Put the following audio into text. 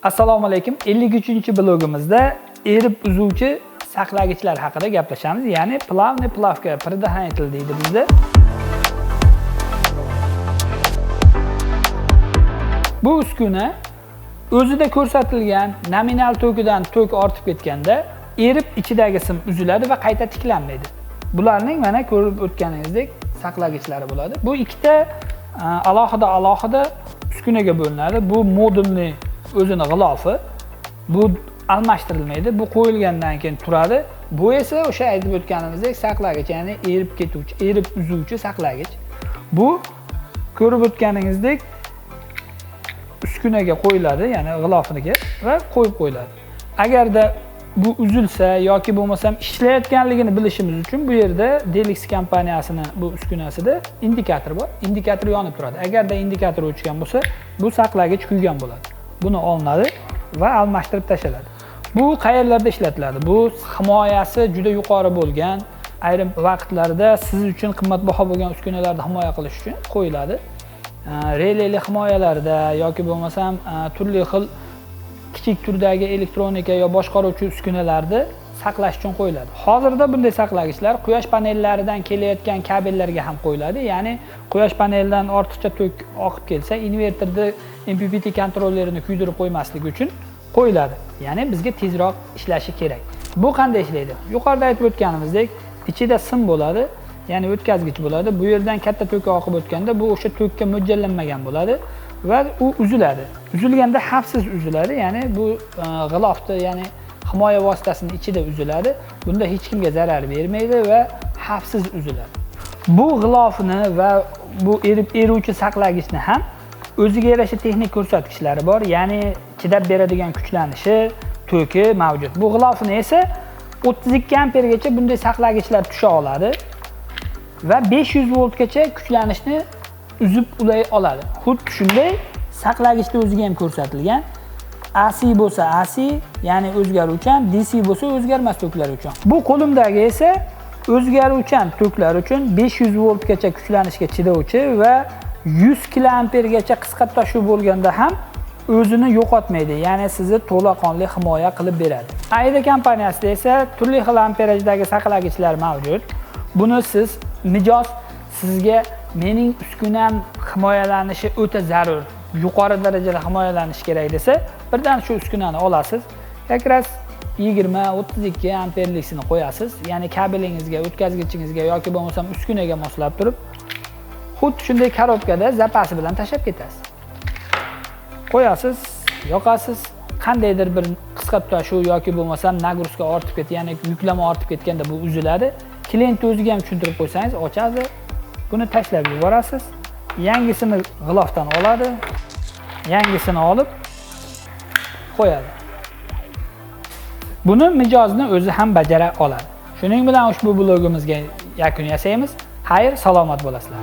Assalomu alaykum. 53-blogimizda erib uzuvchi saqlagichlar haqida gaplashamiz. Ya'ni плавный плавка, предохранитель deydi bizda. Bu uskuna o'zida ko'rsatilgan nominal tokidan tok ortib ketganda erib ichidagi sim uziladi va qayta tiklanmaydi. Bularning mana ko'rib o'tganingizdek saqlagichlari bo'ladi. Bu ikkita alohida uskunaga bo'linadi. Bu modulni o'zini g'ilofi, bu almashtirilmaydi, bu qo'yilgandan keyin turadi. Bu esa o'sha aytib o'tganimizdek saqlagich, ya'ni erib ketuvchi, erib uzuvchi saqlagich. Bu ko'rib o'tganingizdek uskunaga qo'yiladi, ya'ni g'ilofiniga va qo'yib qo'yiladi. Agarda bu uzilsa yoki bo'lmasam ishlayotganligini bilishimiz uchun bu yerda Delix kompaniyasini bu uskunasida indikator bor. Indikator yonib turadi. Agarda indikator o'chgan bo'lsa, bu saqlagich kuygan bo'ladi. Buni olinadi va almashtirib tashlanadi. Bu qayerlarda ishlatiladi? Bu himoyasi juda yuqori bo'lgan, ayrim vaqtlarda siz uchun qimmatbaho bo'lgan uskunalarni himoya qilish uchun qo'yiladi. Releli himoyalarda yoki bo'lmasam turli xil kichik turdagi elektronika yo boshqaruvchi uskunalarni saqlash uchun qo'yiladi. Hozirda bunday saqlagichlar quyosh panellaridan kelayotgan kabellarga ham qo'yiladi. Ya'ni quyosh panelidan ortiqcha tok oqib kelsa, invertorni MPPT kontrollerini kuydirib qo'ymaslik uchun qo'yiladi. Ya'ni bizga tezroq ishlashi kerak. Bu qanday ishlaydi? Yuqorida aytib o'tganimizdek, ichida sim bo'ladi, ya'ni o'tkazgich bo'ladi. Bu yerdan katta tok oqib o'tganda bu o'sha tokka mo'ljallanmagan bo'ladi va u uziladi. Uzilganda xavfsiz uziladi, ya'ni bu g'ilofni, ya'ni himoya vositasinin ichida uziladi. Bunda hech kimga zarar bermaydi va xavfsiz uziladi. Bu g'ilofni va bu erib eruvchi saqlagichni ham o'ziga yarasha texnik ko'rsatkichlari bor, ya'ni chidab beradigan kuchlanishi, toki mavjud. Bu g'ilofni esa 32 ampergacha bunday saqlagichlar tusha oladi va 500 voltgacha kuchlanishni uzib ulay oladi. Xuddi shunday saqlagichda o'ziga ham ko'rsatilgan. AC bo'lsa AC, ya'ni o'zgaruvchan, DC bo'lsa o'zgarmas toklar uchun. Bu qo'limdagi esa o'zgaruvchan toklar uchun 500 voltgacha kuchlanishga chidovchi va 100 kiloampergacha qisqa tutashuv bo'lganda ham o'zini yo'qotmaydi, ya'ni sizni to'laqonli himoya qilib beradi. Aida kompaniyasida esa turli xil amperajdagi saqlagichlar mavjud. Buni siz mijoz sizga mening uskunam himoyalanishi o'ta zarur, yuqori darajada himoyalanishi kerak desa, birdan shu uskunani olasiz. Как раз 20-32 amperlikini qo'yasiz, ya'ni kabelingizga, o'tkazgichingizga yoki bo'lmasam uskunaga moslab turib, xuddi shunday korobkada zapasi bilan tashlab ketasiz. Qo'yasiz, yoqasiz, qandaydir bir qisqa tutashuv yoki bo'lmasam nagruzka ortib ketdi, ya'ni yuklama ortib ketganda bu uziladi. Klient o'ziga ham tushuntirib qo'ysangiz, ochadi. Buni tashlab yuborasiz. Yangisini g'ilofdan oladi. Yangisini olib qo'yadi. Buni mijozni o'zi ham bajara oladi. Shuning bilan ushbu blogimizga yakun yasaymiz. Xayr, salomat bo'lasizlar.